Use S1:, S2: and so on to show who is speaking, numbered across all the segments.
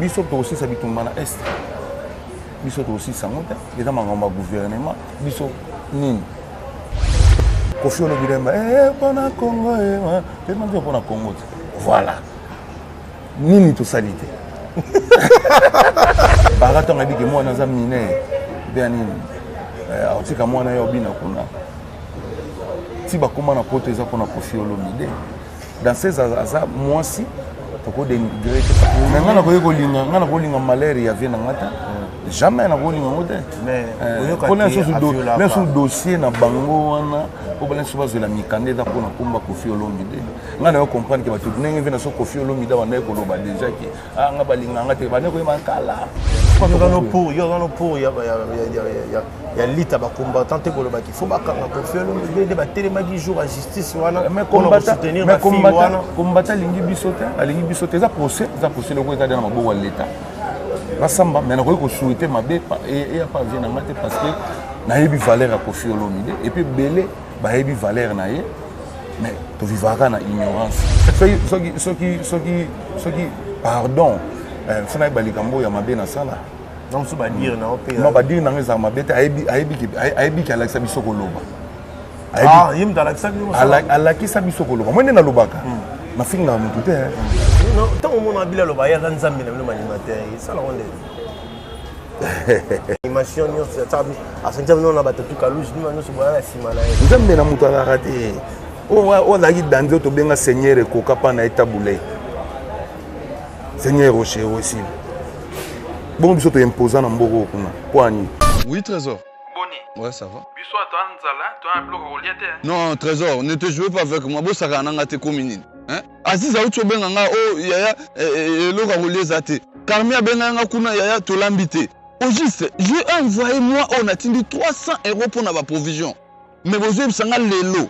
S1: Biso tokosilisa bitumba na est, biso tokosilisa yango te, eza makambo ya gouvernement. Biso nini? Koffi Olomide eh, mpona Congo, eh, te mpona Congo te. Voilà nini tosali te. Bara ntango ayebi ke mwana aza mineur mpe ya nini, akotika mwana ye obina kuna ti bakóma na poto. Eza mpona Koffi Olomide. Danseuse aza mwasi, tokodénigrer te, mais ngai nakoki kolinga, ngai nakolinga malheur ya vie na ngai te, jamais nakolinga yango te. Mpona lisusu dossier na bango wana, mpo bala lisusu bazwela mikanda, eza mpona komba Koffi Olomide. Ngai nayo comprendre ke bato ndenge mpe na so Koffi Olomide bandaki koloba déjà ke ah, nga balinga nga te, bandaki koyeba kala.
S2: Yo pour ya lita bacombattant te, kolobaki fo bakanga Koffi Olomide nde batelemaki jour ya justice wana mpona kosoutenir bafille wana.
S1: Combattant alingi biso te, alingi biso te. Eza procès, eza procès loko eza na maboko ya leta, basamba. Mais nakoki kosouhaiter mabe eya pa vie na nga te, parce que nayebi valeur ya Koffi Olomide et puis ebele bayebi valeur na ye, mais tovivaka na ignorance. Soki pardon, fo nayeba likambo ya mabe nasala.
S2: Donc so badire na yo mpe?
S1: Non, badire nanga ezala mabe te. Ayebi ke alakisa biso koloba.
S2: Ye moto alakisaki?
S1: Alakisa biso koloba. Moi nde nalobaka, nafingaka motu te.
S2: Ntango omona bila aloba ayaka Nzambe na bino baanimateur, esalako nde animation nyonso, asangisa bino na bato tuka louche, bino nyonso boya na nsima na ye.
S1: Nzambe na moto azalaka te. Oyo azalaki danger, oyo tobenga Seigneur ekoka mpa na ye tabule Seigneur Rocher esili bongo, biso toimposa na mboka oyo kuna mpo ani.
S3: Oui, Trésor.
S4: Boni?
S3: Ouais, ça va.
S4: Biso ata nzala, toya biloko kolia te.
S3: Non, Trésor, ne te jouez pas avec moi. Bosaka na nga te komi nini? Hein? Aziz auti obenga nga o yaya, eloko ya kolia eza te. Carmi abenga nga kuna, yaya tolambi te. Au juste, j'ai envoyé moi oyo natindi 300 euros mpona baprovision. Mais bozoyebisa nga lelo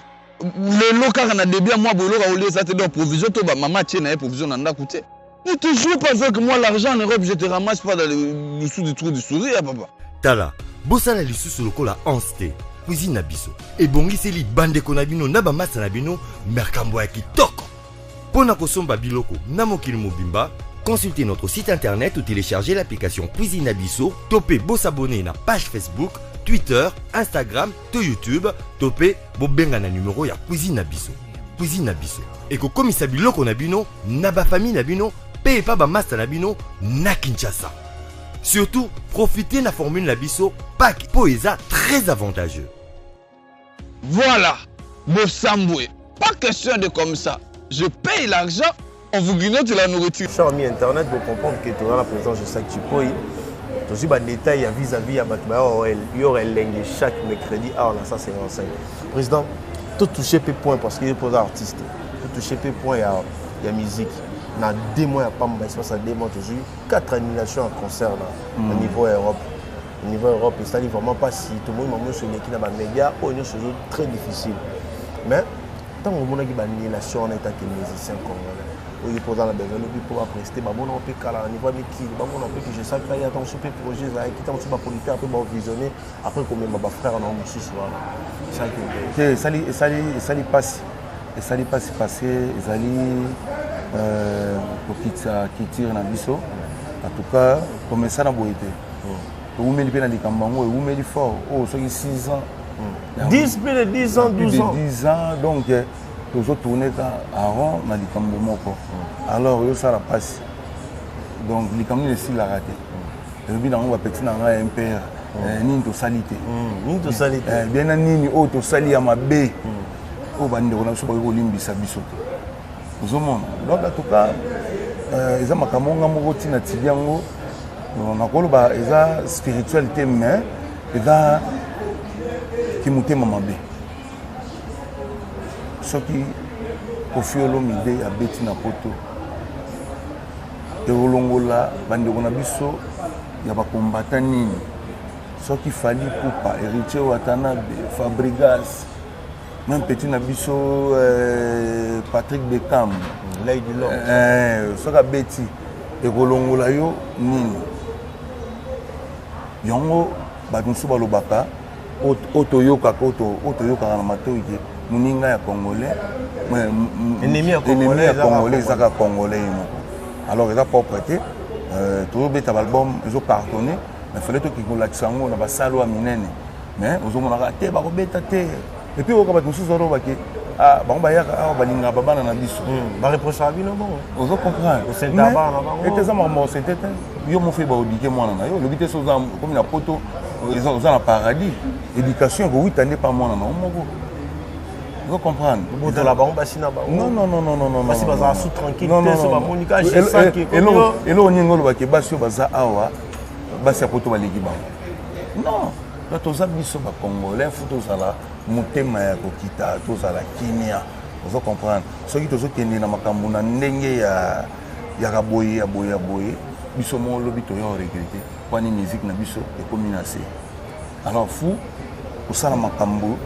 S3: lelo kaka na début ya mois boye eloko ya kolia eza te. Donc provision to bamama atie na ye provision na ndako te. Ne te joue pas avec moi, l'argent en Europe, je te ramasse pas dans le dessous du trou du souris, ya papa.
S5: Tala, bosala lisusu lokola anse te. Cuisine na biso ebongiseli bandeko na bino na bamasa na bino makambo ya kitoko. Mpo na kosomba biloko na mokili mobimba, consultez notre site internet ou téléchargez l'application Cuisine na biso, to mpe bosabonner na page Facebook, Twitter, Instagram to YouTube, to mpe bobenga na numero ya Cuisine na biso. Cuisine na biso ekokomisa biloko na bino na bafamille na bino mpe epa bamasta na bino na Kinshasa. Surtout, profitez na formule na biso pack mpo eza très avantageux.
S3: Voilà, Bosambwe. Pas question de comme ça. Je paye l'argent, on vous grignote la nourriture.
S2: Cher ami internet, vous comprendre que toza na président Josak Chipoi. Tozwi badétail ya vis-à-vis ya bato baya yor elenge chaque mercredi awa na 155. Président, totouche mpe point, parce que ye mpoza artiste, totouche mpe point ya musique. Na 2 mois ya pamba, espace ya 2 mois, tozwi quatre annulation ya concert na niveau ya Europe. Au niveau Europe, esali vraiment mpasi. Tomoni bango nyonso eleki na bamédia oyo nyonso, ezo très difficile. Mais ntango omonaki baannulation wana, etake musicien congolais oyo mpo oza na besoin lobi mpo baprester, bamonaka mpe kala na niveau ya mikili, bamona mpe ke jesaka ye ata mosusu mpe projet ezalaki, ntango mosusu baproducteur mpe bavisionner après komema bafrère na mosusu wana, esalaki?
S1: Te, esali mpasi, esali mpasi, parce que ezali kokitisa culture na biso. En tout cas, komesana boye te. Ewumeli mpe na likambo yango, ewumeli fort oyo soki 6 ans.
S2: 10, plus de 10 ans.
S1: Plus
S2: 12
S1: de
S2: ans.
S1: 10 ans. Donc tozotourne ka en rond na likambo moko, alors ezosala mpasi. Donc likambo nini esilaka te? Elobi nango bapeti na ngai ya MPR, nini tosali te?
S2: Nini tosali te?
S1: Bien, na nini oyo tosali ya mabe oyo bandeko na biso bakoki kolimbisa biso te? Ozomona, donc en tout cas, eza makambo nga moko ntina tili yango. Nakoloba eza spirituel te, mais eza kimotema mabe. Soki Koffi Olomide abeti na poto, ekolongola bandeko na biso ya bakombata nini? Soki Fally Ipupa, Héritier Watanabe, Fabregas, même petit na biso Patrick Beckham, soki abeti, ekolongola yo nini? Yango bato mosusu balobaka oyo toyokaka, oyo toyokaka na matoi ke moninga ya Congolais,
S2: ennemi ya
S1: Congolais ezaka Congolais ye moko. Alors eza propre te. Euh, tozobeta baalbum ezocartonne mais fallait toki kolakisa yango na basale oyo ya minene mais ozomonaka te bakobeta te epuis oyoka bato mosusu alobake ah, bango bayaka awa balingaka babana na biso
S2: hmm, bareprochaka bino bongo
S1: ozo comprendre ete eza makambo osente te yo mofe baodike mwana na yo olobi te so oza komi na poto oza na paradis éducation ekowita nde pa mwana na yo moko ozo comprendre
S2: botola bango basi na bango
S1: non non non non non non
S2: basi bazala sous tranquille te so bamoni ka jesaki
S1: eloko nini olobaki basi oyo baza awa basi ya poto baleki bango non donc toza biso bacongolais fo tozala motema ya kokita tozala kimia ozo comprendre soki tozokende na makambo na ndenge ya yaka boye ya boye ya boye biso moko lobi toya oregrete wani musique na biso ekomi na se alors fou kosala makambo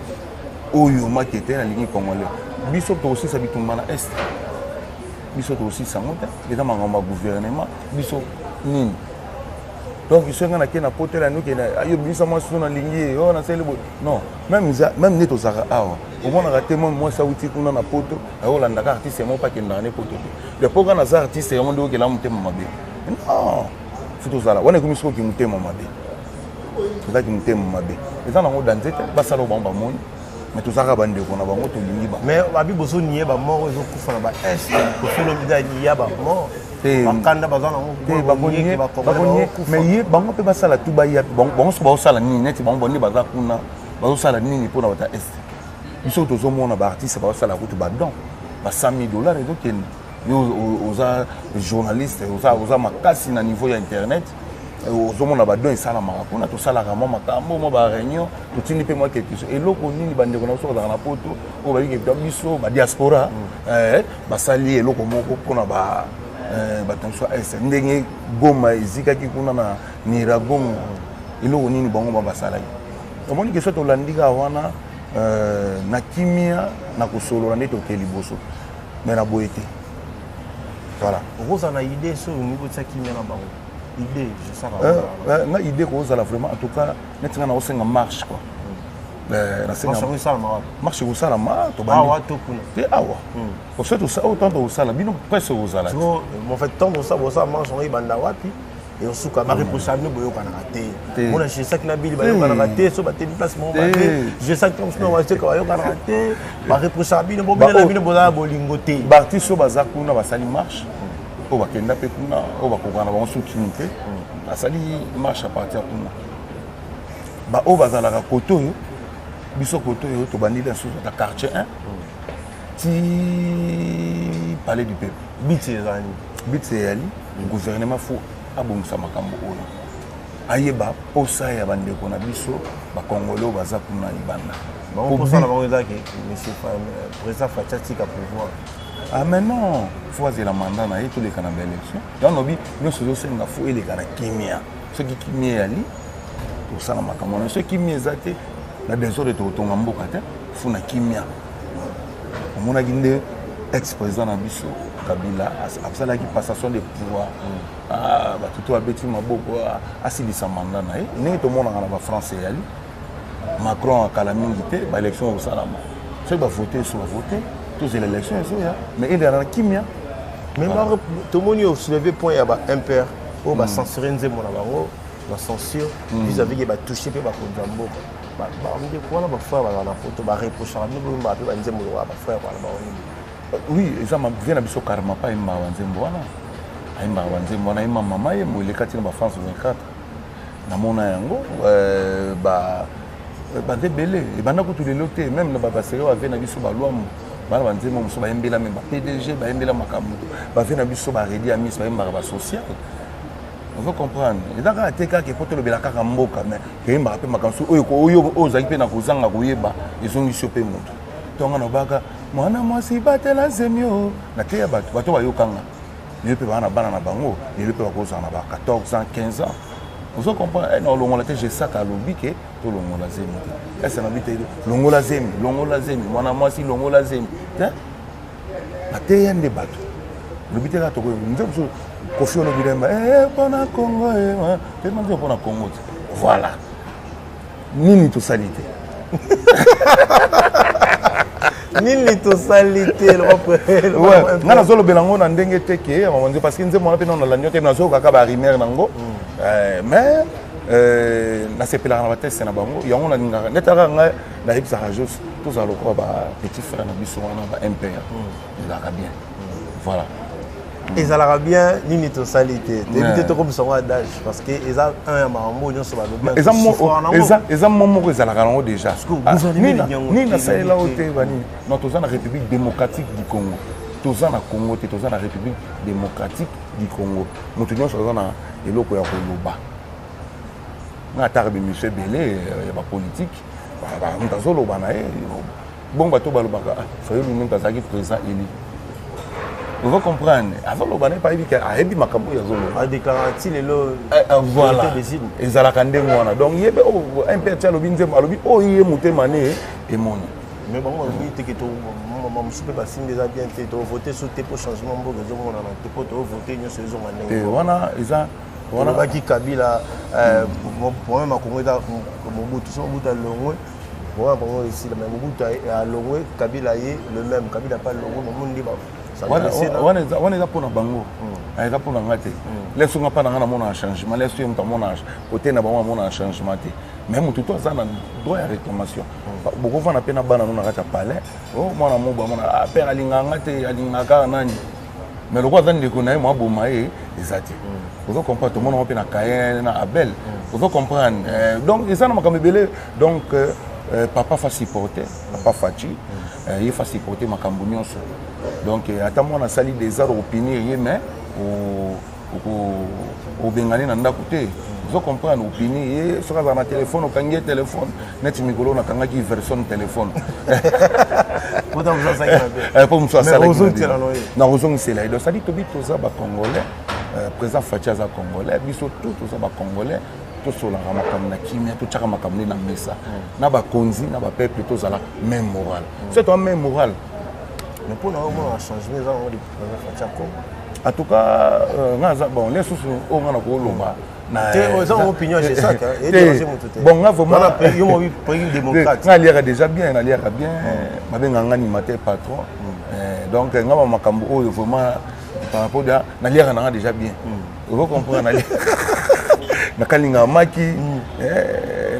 S1: oyo makete nalingi congolais biso tokosilisa bitumba na est biso tokosilisa yango te eza makambo ya gouvernement biso nini donc soki ngai nake na potela noke yo bimisa mwasi so nalingi ye oyo nasali boye non meme meme nde tozalaka awa omonaka te meme mwasi awuti kuna na poto akolandaka artiste yango mpe akendaka ne poto te de mpo ngai naza artiste yango nde okela motema mabe non fo tozala wana ekomi soki motema mabe ezalaki motema mabe eza nango danze te basala oyo bango bamoni mais tozalaka bandeko na bango tolingi bango
S2: mais babi bozonie bamort ezokufa na baest kosolomida ya bamort bakanda baza nango
S1: mais ye bango mpe basala tu baya bango soki bazosala nini neti bango bande baza kuna bazosala nini mpona bata est biso tozomona baartiste bazosala kutu badon ba 100 000 dollars ezokende yo oza journaliste oza, oza makasi na niveau ya internet ozomona badon esalamaka kuna tosalaka mwa makambo mwa baréunion totindi mpe mwa quelque chose eloko nini bandeko na biso bazalaka na poto oyo bayiki biso badiaspora mm. eh, basali eloko moko mpona ba eh, bato na biso ya est ndenge goma ezikaki kuna na niragongo eloko nini bango ba basalaki omoni ke so tolandi kaka wana eh, na kimia na kosolola nde tokee liboso mais na boye te voilà
S2: okozala na idée soki olingi kotia kimia na bango idée
S1: euh, euh, nga idée kozala vraiment en tout cas neti nga nakosenga marche quoi
S2: hmm.
S1: marche ekosalama
S2: toawa to kuna
S1: te awa hmm. soki oyo ntango tokosala bino presse ekozala
S2: en fait ntango bosala marche yango ebanda wapi eosuka bareprocha bino boyokanaka te mona jesaki na bili bayokanaka te so batemi place moko mabe jesaki ntango mosusu na waseka bayokanaka te bareprochaka bino bobina na bino bozala bolingo te
S1: baartiste oyo baza kuna basali marche oyo bakenda mpe kuna oyo bakokana na bango sukini te basali marche à partir kuna baoyo bazalaka kote oyo biso kote oyo tobandi lisusu ata quartier 1 ti palais du peuple
S2: biti ezali
S1: biti eyali gouvernement fo abongisa makambo oyo ayeba posa ya bandeko na biso bakongole oyo baza kuna libanda
S2: posa na bango eza ke monsieur président Fatshi atika pouvoir
S1: ah mais non fo azela mandat na ye toleka na baélection yango lobi nyonso ezosenga fo eleka na kimia soki kimia eyali tosala makambo wana soki kimia eza te na desordre tokotonga mboka te fo na kimia omonaki nde ex président na biso kabila asalaki passation de pouvoir mm. ah, bato to abeti maboko ah, asilisa mandat na ye ndenge tomonaka na bafrance eyali macron akala mingi te baélection ekosalama soki bavote so bavote tozela élection ezoya mais eleka na kimia
S2: mais tomoni osoulever point ya ba impere oyo bacensure nzembo na bango na censure hmm. vis-à-vis ke batouche mpe bakonzi ya mboka bandeko wana bafrère bazala na poto bareprochaka bino boyembaka mpe banzembo lokola bafrère wana bango nini
S1: oui eza vie na biso karma pa ayembaka banzembo wana ayembaka banzembo wana ayemba mama yembo eleka ntina bafrance 24 namona yango euh, ba baza ebele ebanda kutu lelo te meme na babasere bave na biso balwambo bana banzembo mosusu bayembela meme ba pdg bayembela makambo bave na biso baredi ya mis bayembaka basocial ozo comprendre eza kaka te kaka epo tolobela kaka mboka mais toyembaka mpe makambo mosusu oyo oyo ozalaki mpe na kozanga koyeba ezongisi yo mpe moto ntonga nobaka mwana mwasi batela zemi o nateya bato bato bayokanga lelo mpe baa na bana na bango lelo mpe bakozala na ba 14 ans 15 ans ozo comprendre eh, na olongola te jesaka alobi ke tolongola zemi te ese nabi te longola zemi longola zemi mwana mwasi longola zemi te nateya nde bato lobi te kaka tokoyo nze mosusu kofi olobi lemba eh, mpona congo eh, te nze mpona congo te voilà nini tosali te.
S2: Nini tosali te?
S1: Nga nazolobela yango na ndenge te ke ya mama, parce que nzembo wana mpe nano nalandi te, nazoyoka barumeur nango, mais nasepelaka na batexte na bango. Yango nalingaka nde taka ngai nayebisaka Jos, tozala lokola bapetit frère na biso wana, ba MPR, ezalaka bien, voilà.
S2: Ezalaka bien. Nini tosali te, toyebi te, tokomisa yango adage, parce que eza un ya makambo nyonso balobi.
S1: Eza mo moko ezalaka nango déjà. Nini nasalela o te, banini? Non, toza na République démocratique du Congo, toza na Congo te, toza na République démocratique du Congo. Moto nyonso aza na eloko ya koloba. Nga ataka baémission ebele ya bapolitique, moto azoloba na ye bongo. Bato balobaka Fayulu nde azalaki président élu, ozo comprendre, azoloba na ye, ayebi ayebi makambo oyo azoloba.
S2: Adéclaré ti lelo.
S1: Voilà, ezalaka ndenge wana. Donc ye mpe mpe ati alobi nzembo, alobi oyo ye motema ne emoni.
S2: Mais bango balobi te ke mosusu mpe basimbi eza bien te, tovote so te mpo changement mboka ezomonana te, mpo tovote nyonso ezonga ndenge
S1: wana eza.
S2: Olobaki Kabila, problème ya Congo eza Mobutu. So Mobutu alongwe, problème ya Congo esila. Mais Mobutu alongwe, Kabila ye le même, Kabila mpe alongwe, mamoni nde.
S1: Wana eza mpona bango, eza mpona nga te. Leso nga mpa na nga namona changement, leso ye moto amona kote na bango amona changement te. Mais motu to aza na droit ya réclamation. Bokovanda mpe na bana no na kati ya palais, mwana mobo amona père alingaka nga te, alingaka kaka nani, mais lokola aza ndeko na ye, mwa boma ye eza te. Ozo comprendre, tomonango mpe na Caïn na Abel, ozo comprendre. Donc eza na makambo ebele. Donc papa fa supporter, papa Fatshi ye fa supporter makambo nyonso. Donc ata mwana asali désordre, opunir ye, mais obengani na ndako te, ozo comprendre. Opunir ye, soki azala na telefone, okangi ye telefone. Neti mikolo nakangaki version telefone po mosu asalaki, nakozongisela ye. Donc sadi tobi toza bacongolais, président Fatshi aza congolais, biso tout toza bacongolais. Tosolaka makambo na kimia, totyaka makambo nde na mesa na bakonzi na bapeuple, tozala même moral, so toa même moral.
S2: Mais mpona omona changement eza nango depuis président Fatshi akoma?
S1: En tout cas, nga aza bon, lisusu oyo nga na koloba.
S2: Eza opinion, c'est ça.
S1: Bon, nga vraiment
S2: yo mobi démocrate.
S1: Nga aliaka déjà bien, naliaka bien, babengaka nga animateur patron. Donc nga ba makambo oyo vraiment par rapport ya naliaka nanga déjà bien, ozo comprendre, nakalingaka maki,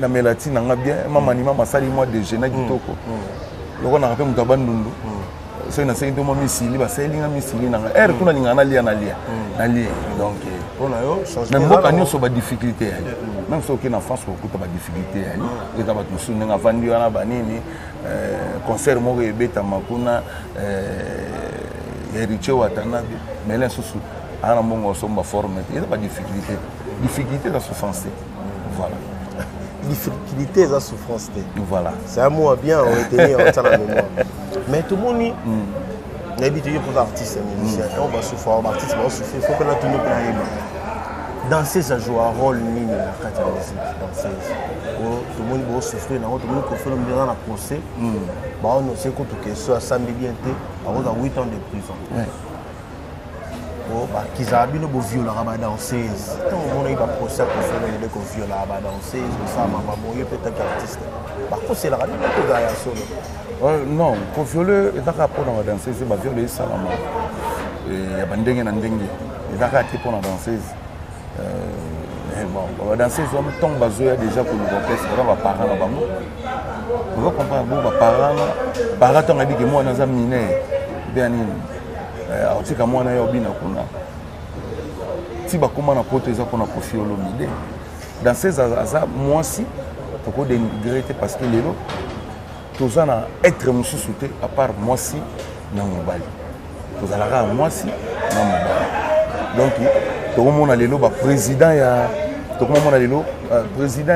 S1: namela ti nanga bien, mamani mama asali mwa déjeuner kitoko. Loko nanga mpe moto ya Bandundu, soki nasengi to mwa misili, basalinga misili nanga ere tuna, nalingaka nalia, nalia, nalia. Donc mais mboka nyonso badifficulté yali, même soki okei na France okokuta badifficulté yali. Eza bato mosusu ndenge avandi wana, banini, concert moko ebetama kuna ya Héritier Watanabe, mais lisusu aa na mbongo osomba forme te. Eza badifficulté, difficulté eza souffrance te, voilà.
S2: Difficulté eza souffrance te.
S1: Voilà.
S2: C'est un mot à bien retenir en la mémoire. Mais tomoni, nayebi te, yo mpoza artiste musicien, ntango basouffre, baartiste baosouffrir, faut mpena tuni mpe nayeba danseuse ajoua rôle nini na kati ya musique. Danseuse tomoni bosouffrir nango, tomoni Koffi Olomide aza na procès, baononse kutu question asambi bien te, akozwa 8 ans de prison. Bakizaka bino boviolaka badanseuse. Ntango omonaki baprocès ya Koffi Olomide, koviolaka badanseuse, kosala makambo, yo mpe taki artiste, bakoselaka bino kozala ya solo?
S1: Non, koviole eza kaka mpona badanseuse. Baviole esalama ya bandenge na ndenge, eza kaka te mpona danseuse. Bon, badanseuse wana, ntongo bazoya déjà koluka orchestre, baza baparent na bango, oza comprendre. Bo baparent na parent, ntango ayebike mwana aza mineur mpe ya nini, akotika mwana ye obina kuna ti bakóma na Poto, eza mpona Koffi Olomide. Danseuse aza mwasi, tokodénigre te, parce que lelo toza na être mosusu te à part mwasi na mobali. Tozalaka ya mwasi na mobali. Donc tokomona lelo baprésident ya, tokomomona lelo président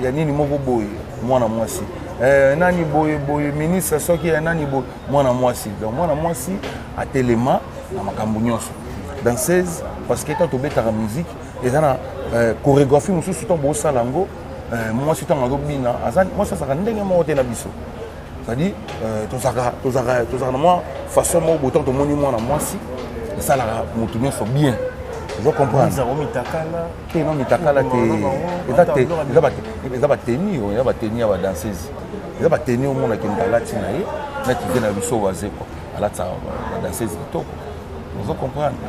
S1: ya nini moko boye, mwana mwasi, nani boye boye, ministre soki ya nani boye, mwana mwasi. Donc mwana mwasi atelema na makambo nyonso. Danseuse, parce que ntango tobetaka musique, eza na chorégraphie mosusu. Ntango bosala yango, mwasi ntango azobina, mwasi azalaka ndenge moko te na biso. C'est-à-dire tozalaka na mwa façon moko boye. Ntango tomoni mwana mwasi, esalaka motu nyonso bien. Ozo comprendre? Te, non, mitakala te. Eza bateni oyo, eza bateni ya badanseuse, eza bateni omonaki moto alati na ye neti ve na biso Wazekwa alataka badanseuse kitoko. Ozo comprendre?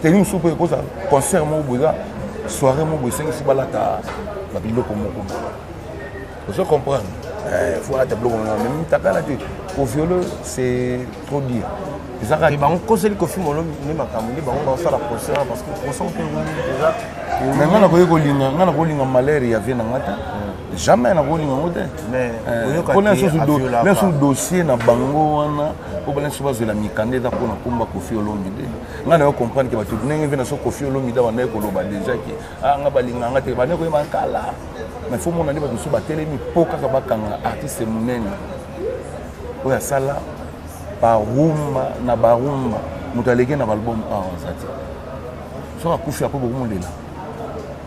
S1: Teni mosusu mpe ekozala concert moko boye, eza soirée moko boye, esengisi balata babiloko moko. Ozo comprendre? Faut alata biloko moko, mais mitakala te. Koviole, c'est trop dire.
S2: Ezaka bango koseli Koffi nde makambo nde bango baosala procès wana, parce que procès mpe déjà.
S1: Mais nga nakoki kolinga, nga nakolinga malheur ya vie na nga te, jamais nakolinga yango te.
S2: Mpona
S1: susu dossier na bango wana, mpo bana biso bazwela mikanda, eza mpona komba Koffi Olomide. Nga nayo comprendre ke bato ndenge mpe na so Koffi Olomide bandaki koloba déjà ke nga balinga nga te, bandaki koyeba kala. Mais faut mona nde bato mosusu batelemi mpo kaka bakanga artiste monene oyo asala barumba na barumba. Moto aleki na baalbum awa aza te. Soki akufi, apo bokomolela,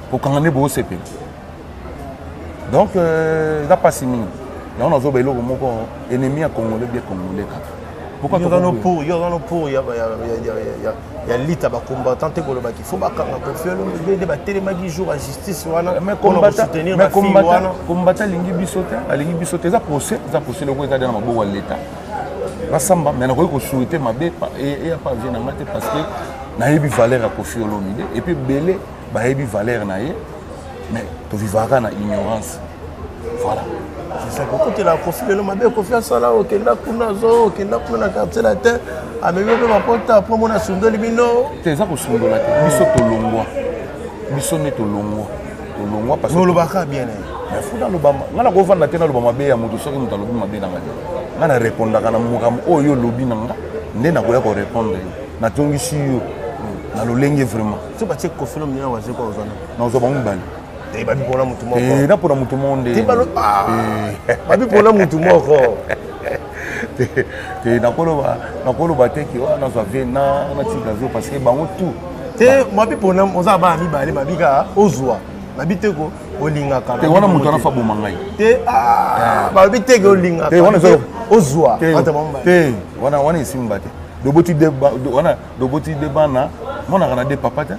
S1: kokanga nde boosepela. Donc eza mpasi mingi. Yango nazoba eloko moko, ennemi ya Congolais bien Congolais kaka.
S2: Pourquoi yo oza no pour ya lita bacombattant te, kolobaki faut bakanga Koffi Olomide nde batelemaki jour ya justice wana?
S1: Soutenir wana, combattant alingi biso te, alingi biso te. Eza procès, eza procès loko eza na maboko ya leta, basamba. Mais nakoki kosouhaiter mabe eya pa vie na nga te, parce que nayebi valeur ya Koffi Olomide, et puis ebele bayebi valeur na ye, mais tovivaka na ignorance, voilà.
S2: Kokotela Koffi lelo mabe Koffi asala, okenda kuna, zo okenda kuna na Quartier Latin, amemi mpe mapota po mona asundoli bino.
S1: Te, eza kosundola te. Biso tolongwa, biso nde tolongwa, tolongwa.
S2: Parce olobaka bien.
S1: Faut naloba, nga nakovanda te naloba mabe ya moto. Soki moto alobi mabe na nga te, nga na répondaka na makambo oyo olobi na nga, nde nakoya korépondre yo, natongisi yo na lolenge vraiment.
S2: So batie Koffi Olomide na Wazekwa, ozwana?
S1: Nazwa bango mibale.
S2: Babi mpona motu moko.
S1: Na mpona motu moko nde.
S2: Babi mpona motu moko.
S1: Te, nakoloba, nakoloba te ke wana nazwa vie natika vie, parce que bango tout.
S2: Te, mabi mpona oza bana mibale, mabi kaka ozwa, mabi te ko olingaka.
S1: Te, wana moto wana fa boma ngai.
S2: Te, balobi te ke olingaka, ozwa.
S1: Te, wana wana esimba te. Doboti wana, doboti de bana, monaka na de papa te,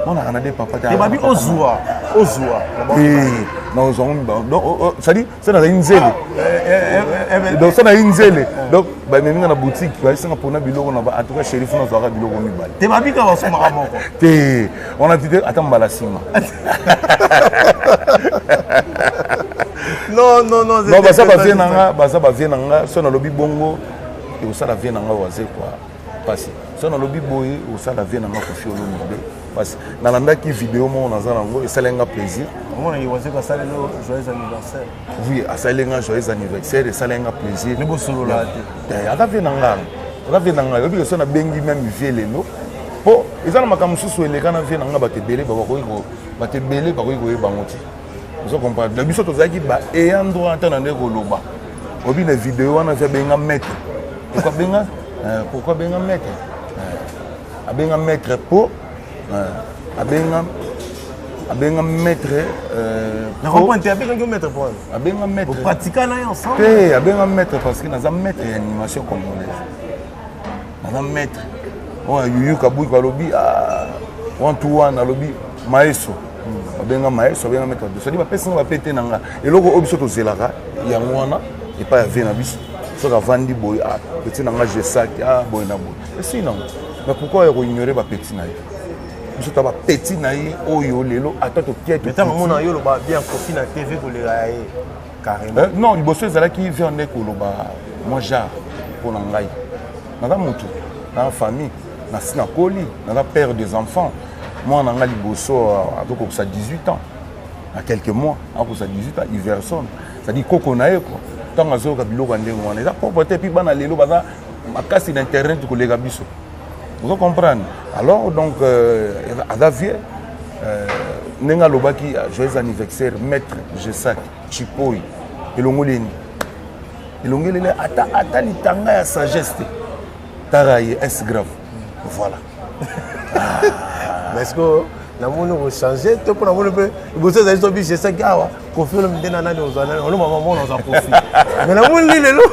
S1: monaka na de papa te.
S2: Babi ozwa, ozwa.
S1: Nazwa ngo mibale. Donc c'est-à-dire so nazali nzele, donc so nazali nzele, donc bamemi nga na boutique, bayesanga mpona biloko na. En tout cas, shérif, nazwaka biloko mibale.
S2: Te, babika basomaka moko.
S1: Te, wana ti te, ata mbala nsima.
S2: Non, non, non.
S1: Non, baza bavie na nga, baza bavie na nga. So nalobi bongo, ekosala vie na nga Wazekwa mpasi. So nalobi boye, ekosala vie na nga Koffi Olomide mpasi. Nalandaki video moko, naza nango, esalaki nga plaisir.
S2: Omonaki Wazekwa asaleli joyeux anniversaire?
S1: Oui, asaleli nga joyeux anniversaire, esalaki nga plaisir.
S2: Ne bosolola te?
S1: Aza vie na nga, aza vie na nga. Oyebi ke so nabengi même vie lelo, mpo eza na makambo mosusu eleka na vie na nga, bato ebele bakoki, bato ebele bakoki koyeba yango te. Ozo comprendre? Na biso tozalaki ba ayant droit ata na nde koloba. Obi na video wana, vi abenga maître. Pourquoi abenga, pourquoi abenga maître? Abenga maître po abenga, abenga maître.
S2: Nakomprendre te, abengaki maître po?
S1: Abenga maître.
S2: Opratika na ye ensemble?
S1: Te, abenga maître parce que naza maître ya animation congolaise, naza maître oyo Yuyu Kabuki alobi one to one, alobi maestro, babenga maestro, abenga maître. C'est-à-dire bapesi nga bape te na nga. Eloko oyo biso tozelaka yango wana epai ya vie na biso, soki avandi boye, ah, petit na nga Jesaki, ah, boye na boye, esi nango. Mais pourquoi ya koignore bapeti na ye? Biso ta bapeti na ye oyo lelo ata tokie.
S2: Ntango mona yo oloba bien Koffi na TV koleka ya ye carrément.
S1: Non, liboso ezalaki vie nde koloba mwa genre. Mpo na ngai, naza motu na famille, nasi nakoli, naza père des enfants. Mwana na ngai liboso azokokisa 18 ans na quelques mois, akokisa 18 ans, Iverson. C'est-à-dire koko na ye quoi, ntango azoyoka biloko ya ndenge wana, eza propre te. Puis bana lelo baza makasi na internet koleka biso. Ozo comprendre? Alors donc aza vieux, ndenge alobaki joyeux anniversaire maître Jesak Chipoi, elongoli eni elongelele ata ata litanga ya sagesse te. Tara ye est grave, voilà.
S2: Mais est-ce que namoni kochange to mpo namoni mpe liboso ezali so biso esaki awa Koffi Olomide na nani ozwa nani, olo mama mona ozwa Koffi, mais namoni lelo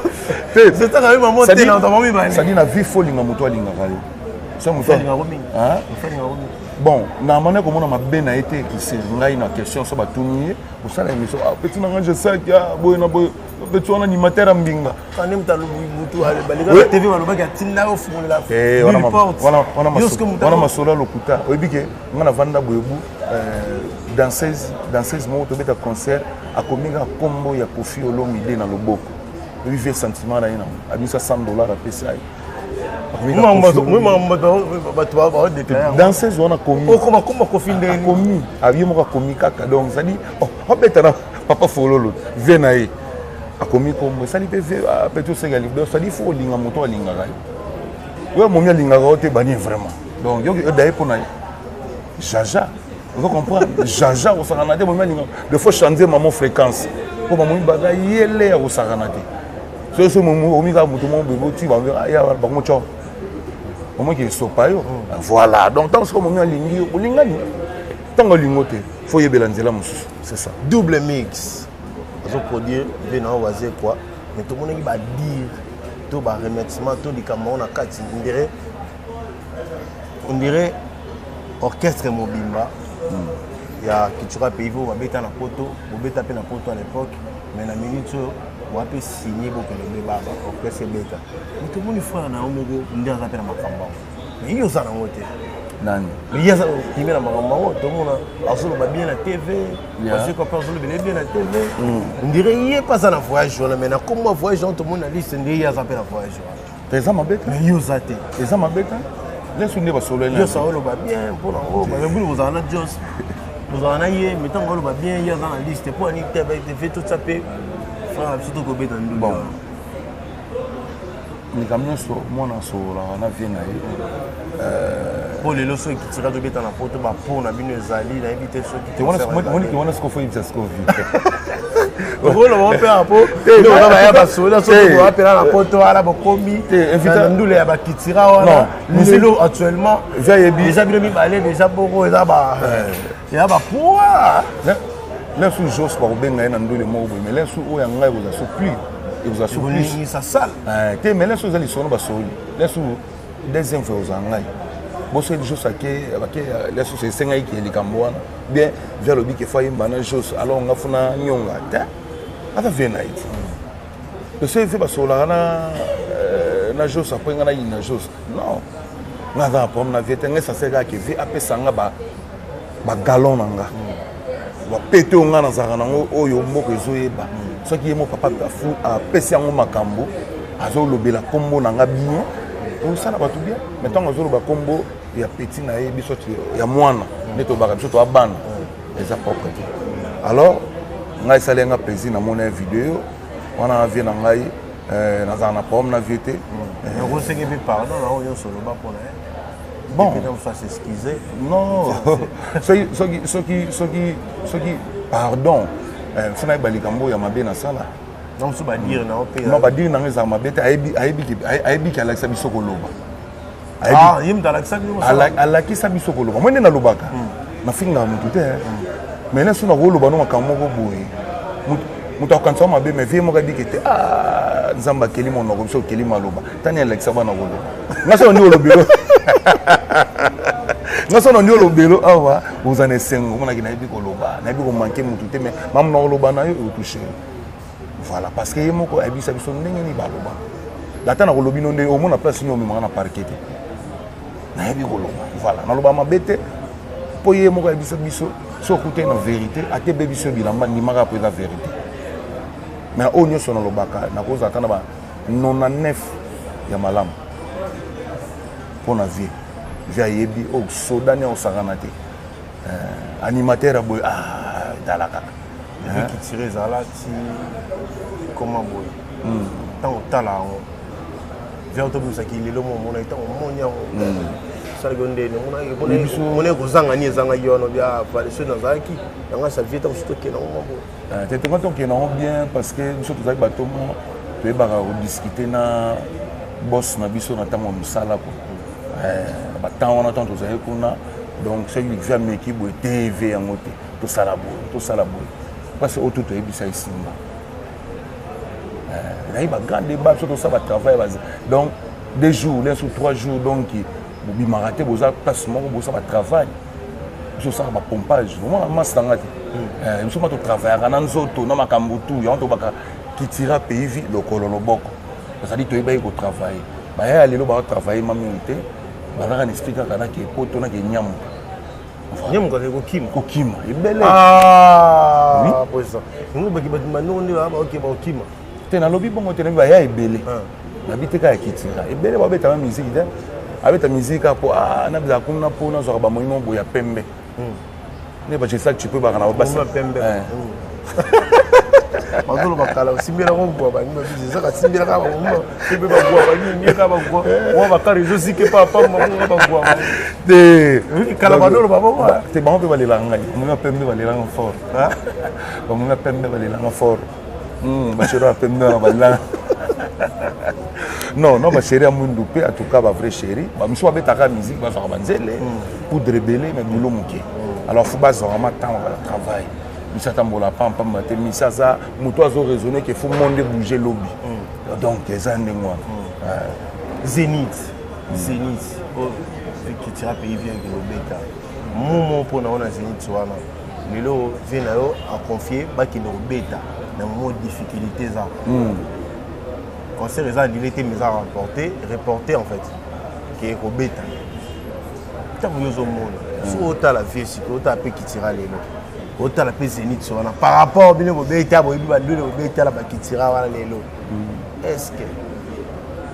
S2: setaka yo mama te na ozwa mama mibale.
S1: C'est-à-dire na vie, faut olinga moto alingaka yo. So moto bon namoni komona mabe na ye te kise ngai na question so batuni ye kosala émission ah, petit na ngai je sais que ah, boye na boye petit wana animateur ya mbinga eh, wana masolo ya lokuta oyebi ke ngai navanda boye bu euh, danseuse danseuse moko tobeta concert akomi kaka nkombo ya Koffi Olomide na loboko oyebi vie sentiment na ye nango abimisa 100 dollar apesa ye danseuse wana akomi ye moko akomi kaka donc cestadi oh, obeta na papa fololo vie na ye akomi kombo esali mpe vie ah, petit oseka donc cestadi fo olinga moto alingaka yo oyo momi alingaka yo te banie vraiment donc yoki odaye mpo na ye jaja ozo comprendre jaja kosakana te momi alingaka de faut changer mamo fréquence mpo bamomi baza yele ya kosakana te soki soki omi kaka moto moko boye boti bango tyo omoki esopa yo mm. voilà donc ntango soki omomi alingi yo olingani ntango alingo te fo oyebela nzela mosusu c'est ça
S2: double mix azoproduire mpe na oyo baze quoi mais tomonaki badire to baremerciement to likambo yango na kati ndire on dirait orchestre mobimba mm. ya cultura pays po babeta na poto bobeta mpe na poto à l'époque mais na minute oyo wape signe bokende mpe ba orchestre ebeta mais tomoni frère na yo moko nde aza mpe na makambo yango mais ye oza nango te
S1: nani
S2: mais ye aza pime na makambo yango tomona azoloba bien na tv azeko mpe azolobela bien na tv ondire ye mpe aza na voyage wana mais na kombo ya voyage wana tomoni na liste nde ye aza mpe na voyage wana
S1: eza mabe te
S2: mais yo oza te
S1: eza mabe te lesu nde basololi
S2: jos aoloba bien mpo nango babebuli kozala na jos kozala na ye mais ntango aloba bien ye aza na liste mpo ani te ve totya mpe frère na biso tokobeta ndulu
S1: bon likambo nyonso mwana asololaka na vie na ye
S2: mpo lelo soki tika tobeta na poto bapo na bino ezali nayebi te soki
S1: moniki wana sikoyo foyebisa sikoyo vie
S2: okoloba mpe apo oza baya basoda soki boapela na poto wana bokomi na ndule ya bakitira wana lelo actuellement deja bino mibale deja bongo eza ba eza bapoa
S1: lesu jos bakobenga ye na ndule moko boye mais lesu oyo ya ngai ekozala so plus ekozala so
S2: plus sale
S1: te mais lesu eza lisolo basoli lesu deuxième fois ozala ngai boso jos ake ake lesu esengaki ke likambo wana bien vie alobi ke fo ayemba na jos alors nga funa nyonga te aza vie na ye te le vie basololaka na euh, na jos apres nga nayina jos non nga aza na problème na vie te nga esase kaka ke vie apesa nga bagalon na nga bapete oyo nga nazalaka nango oyo mboka ezoyeba soki ye mo papa afu apesi yango makambo azolobela nkombo na nga bien osala bato bien mais ntango azoloba nkombo ya petit na ye biso ya mwana nde tobaka biso toa bana eza propre te alors ngai esali nga plaisir namona ye video wana na vie na ngai euh, nazala na problème na vie te
S2: okosenge mpe pardon na oyo nyonso oloba mpo na ye
S1: bon
S2: s'excuser
S1: non soki soki soki soki soki pardon euh, fo nayeba likambo ya mabe nasala
S2: non mosusu badire na yo mpe
S1: non badire na ngai ezala mabe te ayebi ke alakisa biso koloba
S2: Ah, ye moto alakisa bino
S1: alakisa biso koloba moi nde nalobaka hmm. nafingaka motu te hmm. mais naso nakoloba no makambo moko boye moto akokanisa mabe mais vie moko adike te ah, nzambe akeli monoko biso okeli maloba tani alakisa bana koloba nga so nandi olobelo nga so nandi olobelo awa oza na esengo omonaki nayebi koloba nayebi komanke motu te mais mamu na koloba na yo ekotouche voilà parce que ye moko ayebisa biso ndenge nini baloba ata nakolobi no ndenge omona place nini omemaka na parquet te nayebi koloba voilà naloba mabe te mpo ye moko ayebisa biso so okutani na vérité ata ebebi biso bilamba ndimaka mpo eza vérité mais oyo nyonso nalobaka nakozala ata na ba 99 ya malamu mpo na vie vie ayebi oyo sodani akosakana te euh, animateur ya boye ah, tala kaka
S2: depuis kitire ezala ti koma boye ntango hmm. otala yango vert tobimisaki lelo mo omonaki ntango omoni yango hmm. osalaki yo ndeni omonaki kozanga nini ezangaki wana bia vale soki nazalaki yango savie ntango soki tokende yango mwa boye
S1: eh, te tonga tokende yango bien parce que biso tozalaki bato mo toyebaka kodiscute na boss na biso na ntango ya mosala ko eh, batemp wana ntango tozalaki kuna donc soki livi ameki boye tv yango te tosala boye tosala boye mpasi oyo tu toyebisa esimba eh, nayebi bagrand débat biso tosala batravail donc deux jours lin sur trois jours donc Bobimaka te, boza place moko, boza ba travail. Biso osala ba pompage. Omona masse na nga te. Eh, biso ma totravaillaka na nzoto na makambo tu yango tobaka kitira pays vie lokolo loboko. Ezali toyebaki kotravaille. Baya ya lelo baotravaille ma mingi te. Bazalaka na esprit kaka na ke poto na ke nyamuka.
S2: Nyamuka azali kokima.
S1: Kokima ebele.
S2: Ah, oui. Président. Ngo baki bato manongo nde ba oke ba okima.
S1: Te nalobi bongo te nabi baya ebele. Ah. Nabi te kaka kitira. Ebele babeta ba musique te. Abeta musique kaka po ah nabizaka kuna po nazwaka ba moyimo boya pembe. Nde ba Jessak tu peux baka na ba
S2: pembe. Eh. Bazoloba kala osimbelaka ngwa bangi babisi ezaka simbelaka bango mpe bagwa banini kaka bagwa mwa bakar ezozike pa pamba monga bagwa
S1: te
S2: kala bazoloba bongo
S1: te bango mpe balelaka ngai bango ya pembe balelanga fort bango ya pembe balelanga fort basheri ya pembe wana balelanga non non basheri ya mwindu mpe en tout cas bavrai chéri bamisusu babetaka musique bazwaka banzele poudre ebele mais boulot moke alors fo bazwaka ma ntango bala travail misi atambola pampamba te misi aza moto azo raisonne ke fo monde bouge lobi donc eza ndenge wana.
S2: Zénith, Zénith oyo kitira pays vient kolobeta momo mpo na yo na Zénith wana lelo vie na yo aconfie bakende kobeta na momo difficulté eza concert eza annulé te mais eza remporté reporté en fait ke kobeta ntango yo ozomona soki otala vie sikoyo otala mpe kitira lelo otala mpe Zénith wana par rapport bino bobeta boyebi bandule bobetala bakitira wana lelo est ce que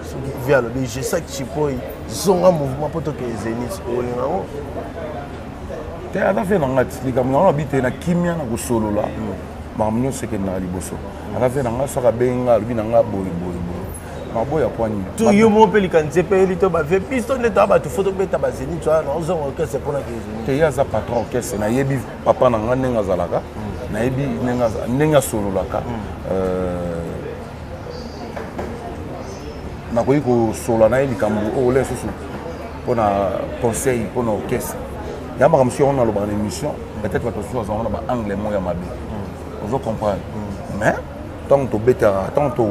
S2: soki vie alobi Jessak Chipoi zonga mouvement mpo tokende Zénith olinga yango?
S1: Te, aza vie na nga ti likambo nango nabi te na kimia na kosolola makambo nyonso ekendaka liboso. Aza vie na nga, soki abengi nga alobi na nga boye boye boye, maboya pwani.
S2: To yo moko mpe likanisi epeyeli to bavie biso nde toya bato fo tobeta bazénith wana ozonga orchestre mpona ke Zénith.
S1: Te, ye aza patron orchestre. Nayebi papa na nga ndenge azalaka, nayebi ndenge asololaka. Nakoki kosolola na ye likambo oyo ola lisusu mpona conseil mpona orchestre ya makambo mosusu yango nalobaka na émission. Peut-être bato mosusu bazalaka na baangle moko ya mabe, ozo comprendre. Mais ntango tobetaka, ntango to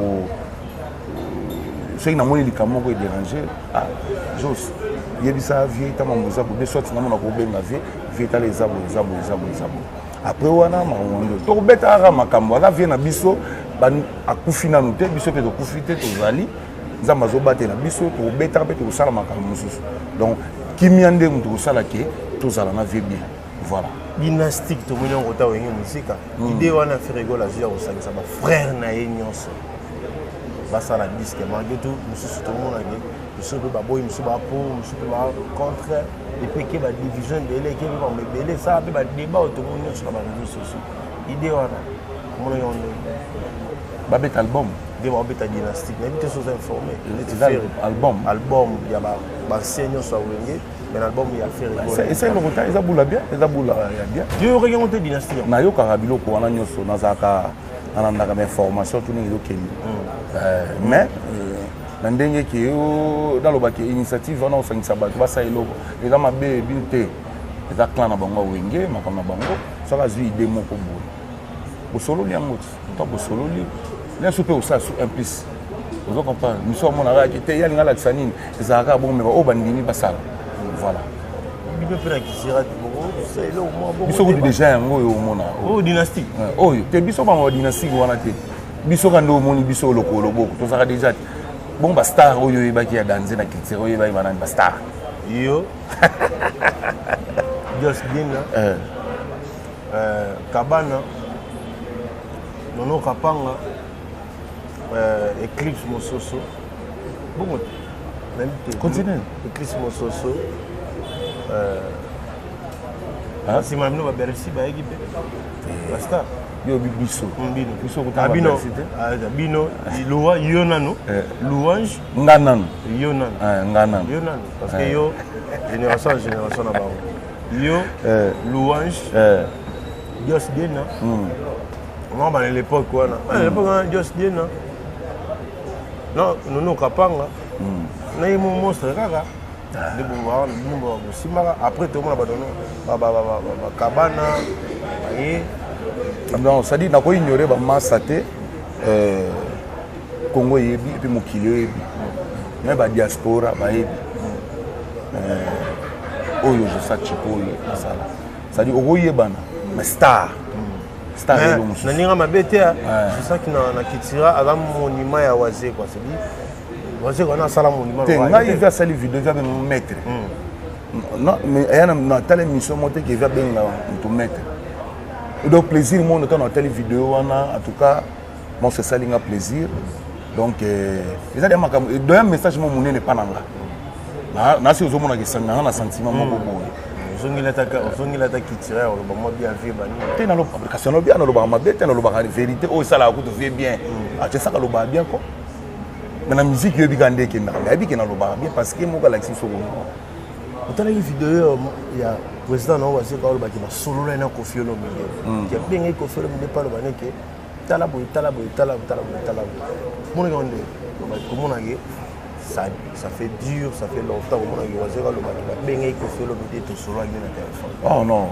S1: soki namoni likambo moko edérange, ah Jos, yebisa vie ntango mambo eza boye, soit namona kobenga vie, vie tala eza boye, eza boye, eza boye, eza boye. Après wana makambo nde tokobeta kaka makambo. Aza vie na biso, akufi nanu te, biso mpe tokufi te, tozali, Nzambe azobatela biso, tokobetaka mpe tokosala makambo mosusu. Donc kimia nde moto kosala ke tozala na vie bien, voilà.
S2: Dynastique tomoni yango kota Wenge Mosika. Idée wana Ferre Gola azwi ya kosangisa bafrère na ye nyonso basala disque, malgré tout mosusu tomonaki mosusu mpe baboyi, mosusu bapour, mosusu mpe bacontre, et puis eke badivision ebele, eke mpe bango ebele esala mpe badébat oyo tomoni nyonso na baréseau sociaux. Idée wana omonaki yango ndenge?
S1: Babeta album.
S2: Nde babeta dynastique, nayebi te so oza informé.
S1: Eza album?
S2: Album ya baancien nyonso ya Wenge, mais na album ya Ferre Gola.
S1: Eza eloko ta, eza bula bien, eza bula ya bien.
S2: Yo yokaki yango te, dynastie yango?
S1: Nayokaka biloko wana nyonso, nazalaka nalandaka bainformation tu ndenge ezokende. Mais na ndenge ke yo nalobaki initiative wana osangisa bato basala eloko eza mabe ebini te, eza clan na bango ya Wenge, makambo na bango. Soki azwi idée moko boye, bosololi yango ti to bosololi nyonso mpe osala su implice, ozo comprendre. Miso amonaka yaki te, ye alingi alakisa nini, ezalaka kaka bongo, meka oyo bandimi basala, voilà.
S2: Bino mpe na kisira eloko mwa bongo?
S1: Biso kutu déjà yango oyo omona.
S2: Oyo dynastique?
S1: Oyo te, biso bango badynastique wana te. Biso ka nde omoni biso lokolo loboko, tozalaka déjà te. Bongo bastar oyo oyebaki ya danze na culture, oyo oyebaki banani bastar?
S2: Yo, Jos Dina, Kabana, Nono Kapanga, Eclipse Mososo, bongo te, nayebi te.
S1: Continue.
S2: Eclipse Mososo, nsima na bino babercy bayaki mpe bastar.
S1: Yo biso?
S2: Bino.
S1: Biso?
S2: Ah, bino. Ah, bino Loua, yo nano Louange.
S1: Nga nano.
S2: Yo nano.
S1: Nga nano.
S2: Yo nano parce que yo génération ya génération na bango, yo, Louange, Dios Diena. Oma bana l'époque wana, bana l'époque wana, Dios Diena, non, Nono Kapanga na ye mo monstre kaka nde bino bosimbaka. Après tomona bato bakabana baye.
S1: Non, c'est-à-dire nakoki ignorer bamasa te. Congo eyebi et puis mokili oyebi, me badiaspora bayebi. Oyo Josa Chipoyi asala, c'est-à-dire okoyebana, mais star, star elo mosusu.
S2: Na ndenge mabe te, Josaki na Kitira aza monument ya Waze quoi, c'est-à-dire Waze wana asala monument.
S1: Te, ngai evi asali video, evi abenga maître. Non, mais eya natala émission moko te ke evi abenga moto maître. Donc plaisir mono ntango natali video wana, en tout cas moi esali nga plaisir. Donc eza deya makambo doya message mo monene epa na nga nasi ozomonaka esanganga na sentiment moko boye.
S2: Ozongeli ata Kitira, oloba mwa bien vie banini.
S1: Te, kasi nalobi, nalobaka mabe te, nalobaka vérité oyo esalaka kutu vie bien. Atiesaka alobaka bien ko, mais na musique yoyebi kaka nde ekendaka, mais ayebi ke nalobaka bien parce que moko alakisi biso kono.
S2: Otalaki video ya président na oyo Wazeka, olobaki basolola na Kofi Olomide, ke abengaki Kofi Olomide mpe aloba neke tala boye, tala boye, tala tala boye, tala boye. Monaki yango nde komonaki ça, ça fait dur, ça fait longtemps komonaki Wazeka alobaki babengaki Kofi Olomide, tosololaki na téléphone.
S1: Oh non,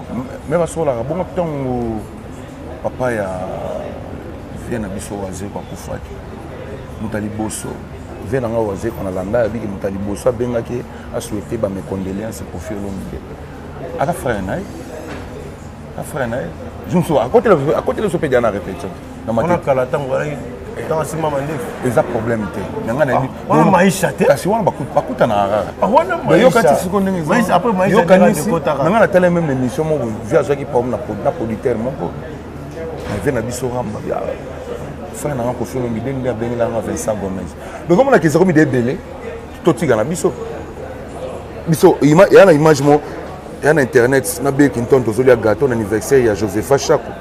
S1: mais basololaka bongo. Ntango papa ya vie na biso Wazeko akufaki, moto ya liboso vie na nga Wazeko nalanda yabiki, moto ya liboso abengaki asouhaite bames condoléances Kofi Olomide, ata frère na ye, ata frère na ye jour mosusu akotela biso mpe dia na répétition.
S2: Na kala ntango ntango asimba mandefu.
S1: Eza problème te na ngai nayebi.
S2: Wana Maisha te.
S1: Kasi wana bakutanaka kaka, yokati siko ndenge yokanisi na ngai. Natala même émission moko, vi azwaki problème na producteur moko na vie na biso Ramba, frère na nga Kofi Olomide nde abengelanga Vincent Gomez. Donc omonaka eza komi de ebele, totika na biso biso eya na image mo eya na internet na Bill Clinton, tozolia gâteau na anniversaire ya Josepha Chako.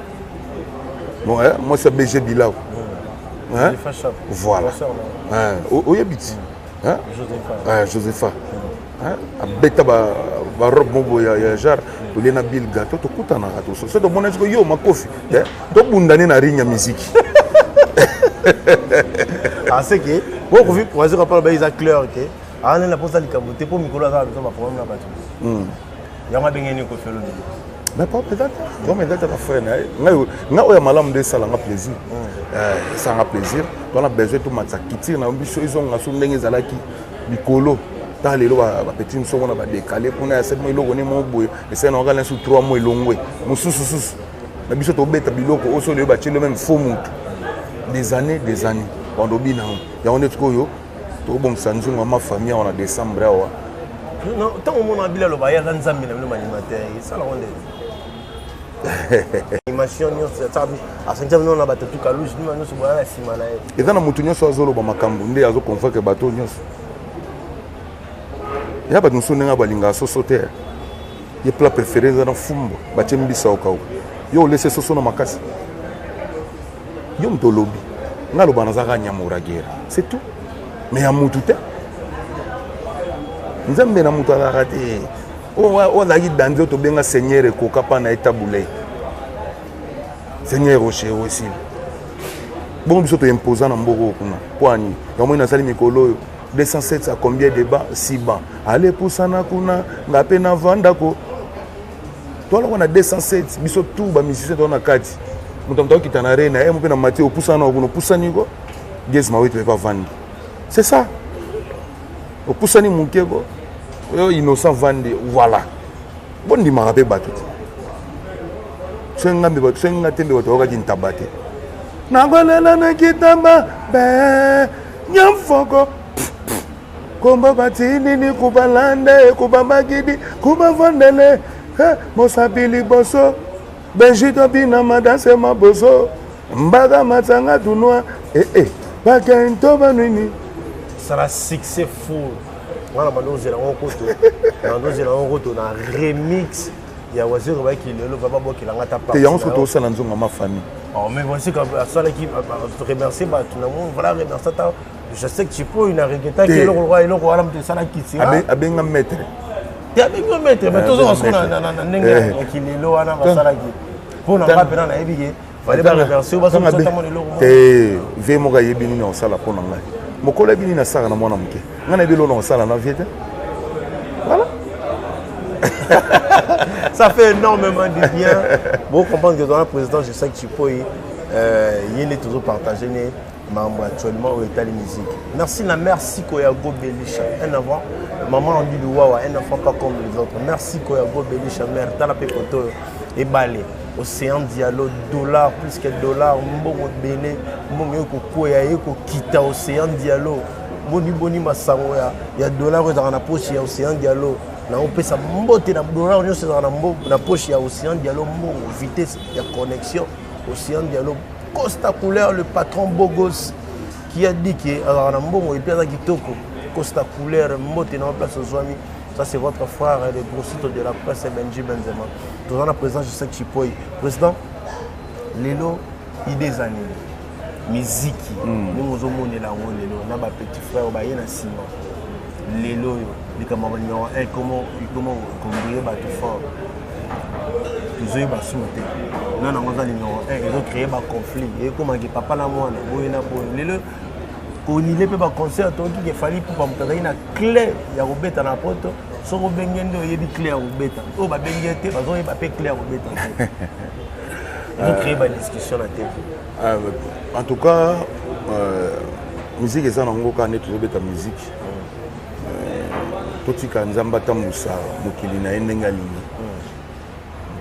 S1: Bon, mwasi ya BG Bilao. Voilà, oyebi ti Josepha abeta barobe moko ya genre tolie na Bill gâteau, tokutanaka toso so tomona siko yo makofi tobundani na ring ya miziki.
S2: Aseke okofi Wazeka mpona ba eza clair ke aza na mposa likambo te, mpo mikolo aza na besoin baproblème na bato yango abengeni Kofi Olomide.
S1: Mais papa, eza te vraiment, eza te bafrère na ye. Ngai oyo ya malamu nde esalanga plaisir, esalanga plaisir. Tona besoin tomatisa kitire na biso, ezonga so ndenge ezalaki likolo. Ta lelo bapeti mosu omona badekale kuna ya 7 mois, eloko ne moko boye esali na kaka su 3 mois, elongwe mosusu susu na biso. Tobeta biloko oyo so lelo batieli même faux mutu des années, des années bando obina yango nde sikoyo tokobongisa nzungu ya mafamille awa na décembre awa.
S2: Ntango omona Bila aloba ye aza nzambe na bino baanimateur, esalako nde animation nyonso asangisa bino na bato tukaluge bino nyonso boya na nsima na ye.
S1: Eza na motu nyonso azoloba makambo nde azoconvaincre bato nyonso ya bato mosusu ndenge balingaka soso te. Ye plat préféré eza na fumbwa batie mbisa okauka, yo olese soso na makasi. Yo moto olobi nga aloba naza kaka nyama oragera, c'est tout. Mais ya mutu te, nzambe na moto azalaka te. Oyo azalaki danze oyo tobenga seigneur ekoka mpa na ye tabulei seigneur rocher oyo esili bongo biso toimposa na mboka oyo kuna mpo ani yango moi nasali mikolo oyo 207 à combien de bancs? 6 bancs. Ale pusana kuna, nga mpe navandako toaloko na 207. Biso tout bamusicien toa na kati, moto moto akokita na rena ye mo mpe na mati opusana na kuna, opusani ko Gez Mawete mpe bavandi, c'est ça, opusani moke ko oyo Innocent vandi. Voilà, bondimaka mpe bato te. Soki nga mbe bato, soki nga te mbe bato bayokaki ntaba te. Nakolela na kitamba be nyamfoko kombo batinini kubalande kubamagidi kubavandele mosapi liboso benjito bina madanse maboso mbaka matsanga tunwa ee eh, eh, bakento banwini.
S2: Sala succès fou wana, bando ozela yango koto, bando ozela yango koto na remix ya Waziri bayaki lelo va babokelanga ta.
S1: Te, yango soki tosala nzonga ma famille.
S2: Oh, mais voici asalaki remercier bato na mo, voilà, remercier ata je sais que tu peux ina regrettaki eloko lokola eloko wana moto esalaki
S1: tira. Abenga maître.
S2: Te, abengi yo maître, mais tozonga siko na ndenge ya kilelo wana basalaki mpo na nga mpena nayebi ke fallait baremercier basotamona eloko.
S1: Te, vie moko ayebi nini akosala mpo na ngai. Mokolo ayebi nini asalaka na mwana moke, ngai nayebi eloko na kosala na vie te. Voilà.
S2: Ça fait énormément du bien. Bon, comprendre que dans le président, je sais que tu peux, il est toujours partagé. Makambo actuellement oyo etali musique. Merci na merci Koyago Belisha. Un avant maman Andy Luwawa, un enfant pas comme les autres. Merci Koyago Belisha mère tala pe koto ebale. Océan Diallo dollar plus que dollar mbongo ebele mbongo ekokwea ekokita Océan Diallo boni boni masango ya, ya dollar oyo ezalaka na poche ya Océan Diallo naopesa mbote na dollar nyonso ezalaka na poche ya Océan Diallo mbongo vitesse ya connexion Océan Diallo Costa Couleur le patron Bogos qui a dit que azalaka na mbongo et puis aza kitoko Costa Couleur mbote na place ozwami ça c'est votre frère le grossito de la presse Benji Benzema toza na président Joseph Chipoy président lelo idée eza nini miziki ndenge ozomonela yango lelo na bapetit frère baye na nsima lelo oyo likambo ya numéro 1 comment kombrie bato fort tozoyeba sumu te nano yango aza numéro 1 ezocreye baconflit ekomaki papa na mwana boye na boye lelo konile mpe baconcert toyoki ke fali pupa moto azali na cle ya kobeta na poto soki obengi ye nde oyebi cle ya kobeta oyo babengi ye te bazoyeba mpe cle ya kobeta te ezocreye badiscussion na te
S1: euh, en tout cas euh, musique eza nango kaka nde tozobeta musique euh, totika nzambe atambusa mokili na ye ndenge alingi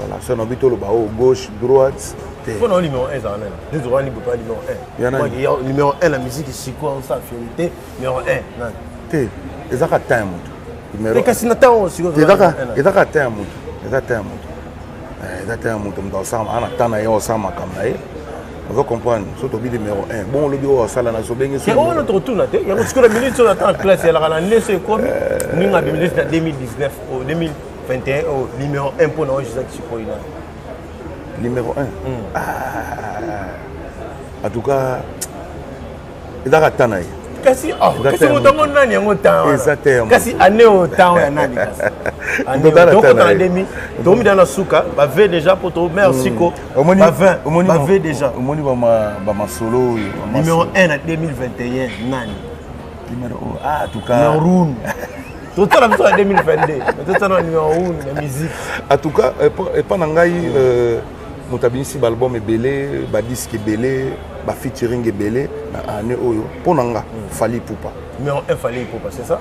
S1: voilà so nabi toloba oyo gauche droite
S2: te mpo na numéro 1 ezala nani nde tokoka libopa numéro 1 numéro 1 na musique sikoyo osa fierité numéro 1 nani
S1: te ezaka temps ya
S2: moto kasi na ntango sikoyo
S1: ezaka temps ya moto eza temps ya moto eh, eza temps ya moto moto asala ana temps na ye osala makambo na ye ozo comprendre so tobi numéro 1 bongo olobi oyo asala na sobenge
S2: oyo tokotuna te yango sikoyo na minute oyo ata na classe elaka na nde so ekomi ndenge abimi neti na 2019 2021 oyo numéro 1 mpo na oyo josaki sikoyo na
S1: numéro 1 hmm. ah, en tout cas ezaka temps na ye
S2: kasi oh, kasi moto yango nani yango temps kasi année oyo temps ya nani kasi tokota na demi tokomida na suka bave déjà po to mare hmm. siko bavin bave déjà
S1: omoni bamasolo oyo
S2: numéro 1 na 2021 nani
S1: numéro ah en tout cas
S2: numéro 1 totala biso na 2022 totala na numéro 1 na musique
S1: en tout cas epa na ngai euh, moto abimisi baalbum ebele badisque ebele bafeaturing ebele na année oyo mpo na nga hmm. Fally Ipupa
S2: numéro 1 Fally Ipupa c'est ça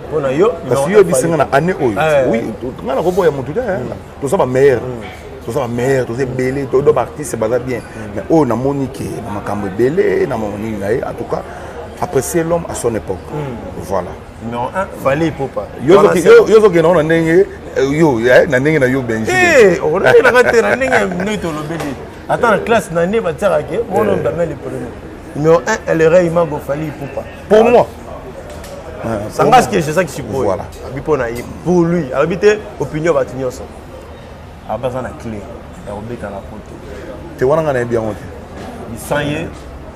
S2: mpo na yo
S1: parce que yo oyebisi nga na année oyo eh. oui nga nakoboya motu te hmm. toza bameilleur hmm. toza bameilleur toza ebele todo baartiste baza bien mais oyo namoni ke na makambo ebele na nini na ye en tout cas apprécier l'homme à son époque voilà
S2: numéro 1 Fally Ipupa
S1: yo ozokende yango na ndenge euh, yo eh, na ndenge na yo benji
S2: eh, okonakelaka te na ndenge ndenge tolobeli ata na classe na nde batiaka ke mono eh. damel le premier numéro 1 elere imago Fally Ipupa
S1: pour moi
S2: sanga ce que c'est ça qui suppose
S1: voilà
S2: abi mpo na ye pour lui alobi te opinion bato nyonso abaza na clé ya kobeta na poto
S1: te wana ngai nayebi yango te
S2: sans ye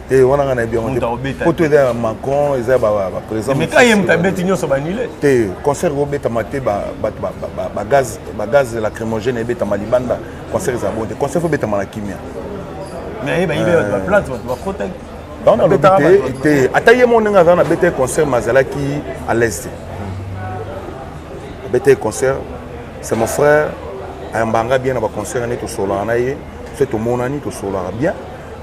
S1: te wana ngai nayebi yango te poto eza ya macron eza ya baprésident
S2: mais ka ye moto abeti nyonso banile
S1: te concert ekobetama te bato bagaz lacrymogène ebetama libanda concert eza bon te concert fo betama na kimia
S2: mais ye bayibe bato baplante bato bakotaki
S1: bango nalobi te te ata ye moko ndenge aza na beta concert mais azalaki à l'aise te abeta concert c'est mon frère ayambaka nga bien na baconcert nde tosololaka na ye soki tomonani tosololaka bien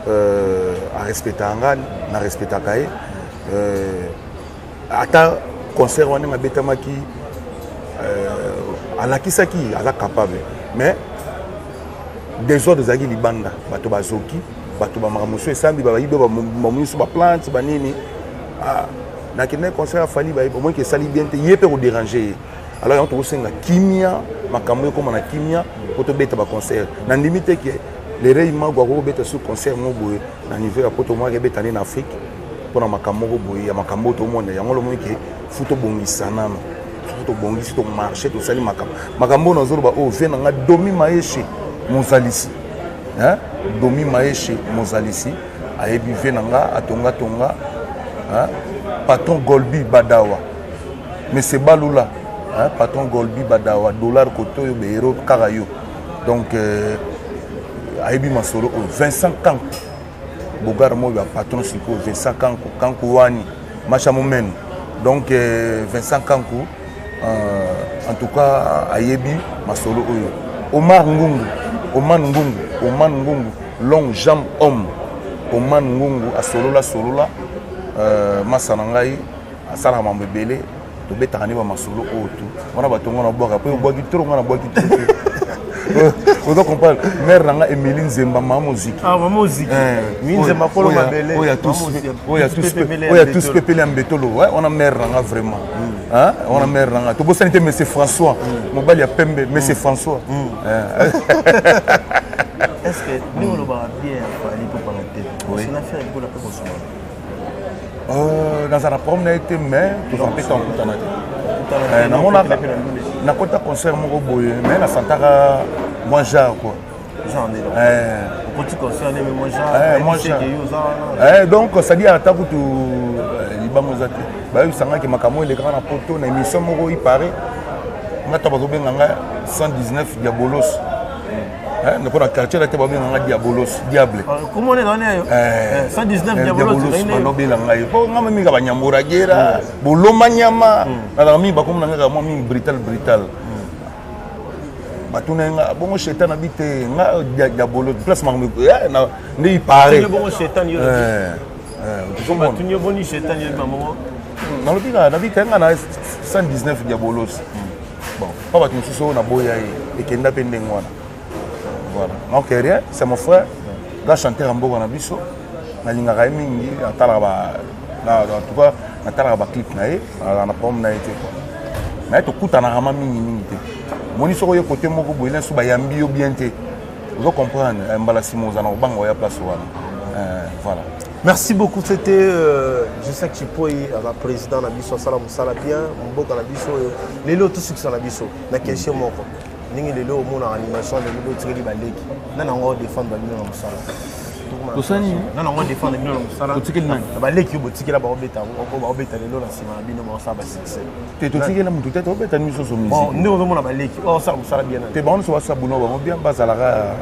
S1: euh, arespectaka nga na respectaka ye euh, ata concert wana ndenge abetamaki euh, alakisaki aza capable mais désordre ezalaki libanda bato bazoki bato bamakambo mosusu esambi bayibi bamosusu baplante banini ah, nakendaki concert ya fali omoniki esali bien te ye mpe koderange ye alors yango tokosenga kimia makambo ekóma na kimia mpo tobeta baconcert nandimi te ke le rei mago akoki kobeta sur concert moko boye na niveau ya poto moko ebeta nde na afrique mpo na makambo moko boye ya makambo oyo tomona yango lomoni ke fu tobongisa nano fu tobongisi tomarche tosali makambo makambo oyo nazoloba oyo vie na nga domi maeshe mozalisi domi maeshe mozalisi ayebi vie na nga atongatonga patron golbi badawa Monsieur Balula, hein, patron Golbi Badawa, dollar koto yo be kaka yo. Donc euh, ayebi masolo oyo Vincent Kanku. Bogar moyo ya patron sikoyo Vincent Kanku, Kanku wani, Macha Momenu. Donc euh, Vincent Kanku euh, en tout cas ayebi masolo oyo. Omar Ngungu, Oman Ngungu, Oman Ngungu, long jambe homme. Oman Ngungu asolola solola euh, masa na ngai asalaka mambo ebele tobetaka nde bamasolo oyo tu wana bato ngo nabwaka mpe obwaki tro nga nabwaki tro te ozo comprendre mare na nga emili nzemba mama moziki
S2: ah, eh,
S1: oyo ya tous pepele ya mbetolo wana mare na nga vraiment hmm. wana mare na nga tobosani te monsieur françois hmm. mobali ya pembe monsieur hmm. françois eh.
S2: est ce que ndenge olobaka bien ya fali popanga te osina fere ekola mpe kosumana
S1: Euh, naza na problème na ye te mais tozala mpe ntango okutana te euh, namonaka nakota concert moko boye mais nasantaka mwa genre quoi
S2: eh.
S1: Eh, donc cestadire ata kutu libango eza te bayebisangaki makambo elekaka na poto na émission moko ipare nga ta bazobenga nga 119 diabolos Eh, mpo na quartier na te babenga nga diabolos diable
S2: ah, eh,
S1: diabolos balobela ngai mpo nga mingi banyambura gera hmm. boloma nyama hmm. nazalaka mingi bakomi na nga kaka mwa mingi brutal brutal hmm. batuna ye nga bongo shetan abi te nga diabolos place makambo eh, nde ipare nalobi kaka nabi te nga na 119 diabolos bon mpa bato mosusu oyo naboya ye ekenda mpe ndenge wana voilà donc rien c'est mon frère ga chanteur ya mboka na biso nalingaka ye mingi natalaka ba en tout cas natalaka baclip na ye nazala na problème na ye te quoi naye tokutanaka ma mingi mingi te omoni soki oye kote moko boye naso bayambi yo bien te ozo comprendre eh, mbala nsima oza na kobanga oya place wana eh, voilà
S2: Merci beaucoup, c'était euh, Jessac Chipoyi, président na biso asala musala bien, mboka na biso lelo tout succès na biso na question moko. Ndenge lelo omona animation lelo botikeli baleki. Nana ngo défendre bino na musala.
S1: Tosani
S2: nana ngo défendre bino na musala.
S1: Totikeli nani?
S2: Na baleki yo botikela ba obeta ba obeta lelo na sima na bino ba osala ba succès.
S1: Te totikela mutu te tobeta miso so musique.
S2: Bon, ndenge ozomona baleki, osala musala bien.
S1: Te bango nyonso basala boulot bango bien bazalaka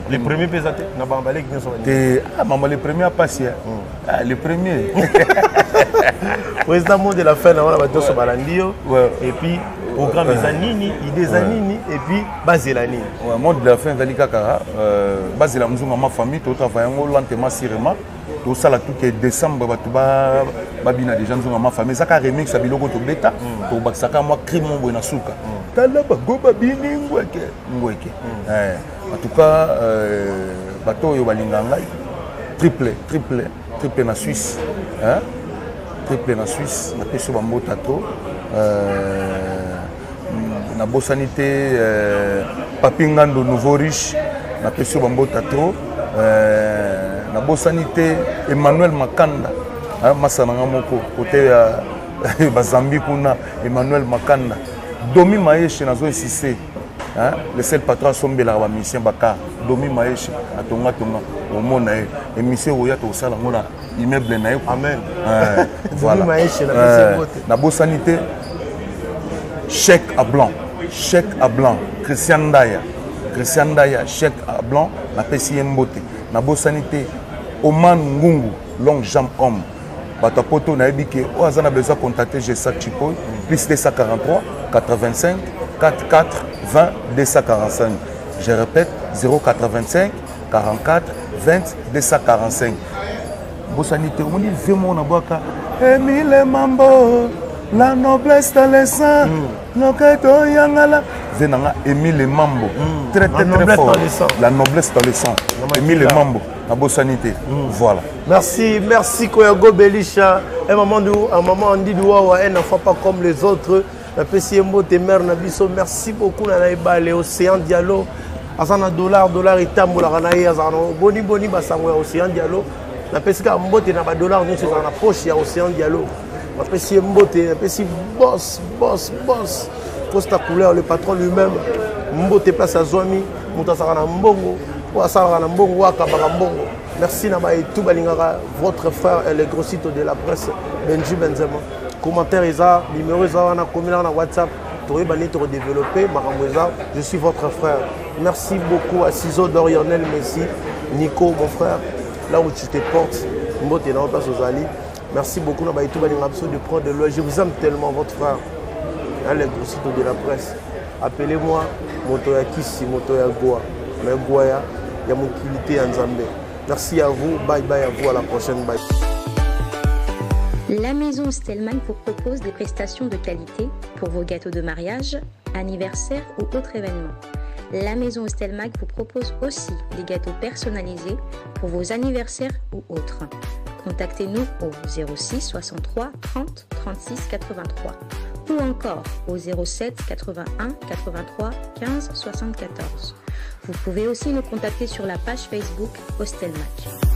S2: Le premier mpe eza te na baleki nyonso
S1: te ah, mama le premier apasi hmm. ah, le premier
S2: président mot de la fin na wana bato nyonso balandi yo et puis programme eza nini idée eza nini et puis bazela nini
S1: mot de la fin ezali kaka euh, bazela nzunga ma famille totravaille yango lentement sûrement tosala tout ke décembre bato babina déjà nzunga ma famille eza kaka remix ya biloko tobeta hmm. tobakisaka mwa crime boye na suka hmm. tala bango babini ngweke ngweke mm. eh, en tout cas euh, bato oyo balinga ngai triple triple triple na suisse hein? triple na suisse napesi yo bambota to euh, nabosani te euh, papi ngando nouveau riche napesi yo bambota trop euh, nabosani te emmanuel makanda hein, masa na nga moko kote ya bazambi kuna emmanuel makanda domi mayeshe nazo insiste Hein? Le seul patron asombelaka ba musicien ba car Domi Maeshe atonga tonga omona ye émission oya tokosala yango na immeuble na ye
S2: amen
S1: eh, voilà eh, nabosani te chèque à blanc chèque à blanc Christian Ndaya Christian Ndaya chèque à blanc napesi ye mbote nabosani te Oman Ngungu longue jambe homme bato ya poto nayebi ke oyo aza na besoin contacter gesac chipoy plus 243 85 44 20 245 je répète 085 44 20 245 bosani te omoni vie moko nabwaka emile mambo la noblesse dans le sang mm. loketo yangala vie na nga emile mambo mm. très très très fort la noblesse dans le sang emile mambo nabosani te mm. voilà
S2: Merci, merci Koyago Belisha. Un maman, un maman Andy Douawa, un enfant pas comme les autres. La PCM mbote mère na biso. Merci beaucoup na Ebale, Océan Diallo. Aza na dollar, dollar etambolaka na ye aza na boni boni basango ya Océan Diallo. napesi kaka mbote na badollar nyonso ezala na poche ya océan diallo napesi ye mbote napesi boss boss boss costa couleur le patron lui-même mbote place azwami moto azalaka na mbongo oyo asalaka na mbongo oyo akabaka mbongo Merci na baye tout balingaka votre frère et le grossito de la presse Benji Benzema. Commentaire eza numéro eza wana komela na WhatsApp toyeba nini toko développer makambo eza je suis votre frère. Merci beaucoup à Ciseaux d'Orionel Messi, Nico mon frère, là où tu te portes, mbote na place ozali. Merci beaucoup na baye tout balingaka biso de prendre de loin. Je vous aime tellement votre frère. Hein, le grossito de la presse. Appelez-moi moto ya kisi, moto ya goa. Mais goa ya ya mokili te ya Nzambe. Merci à vous. Bye bye à vous. À la prochaine. Bye.
S6: La maison Stellman vous propose des prestations de qualité pour vos gâteaux de mariage, anniversaire ou autres événements. La maison Stelmag vous propose aussi des gâteaux personnalisés pour vos anniversaires ou autres. Contactez-nous au 06 63 30 36 83 ou encore au 07 81 83 15 74. Vous pouvez aussi nous contacter sur la page Facebook Hostelmac.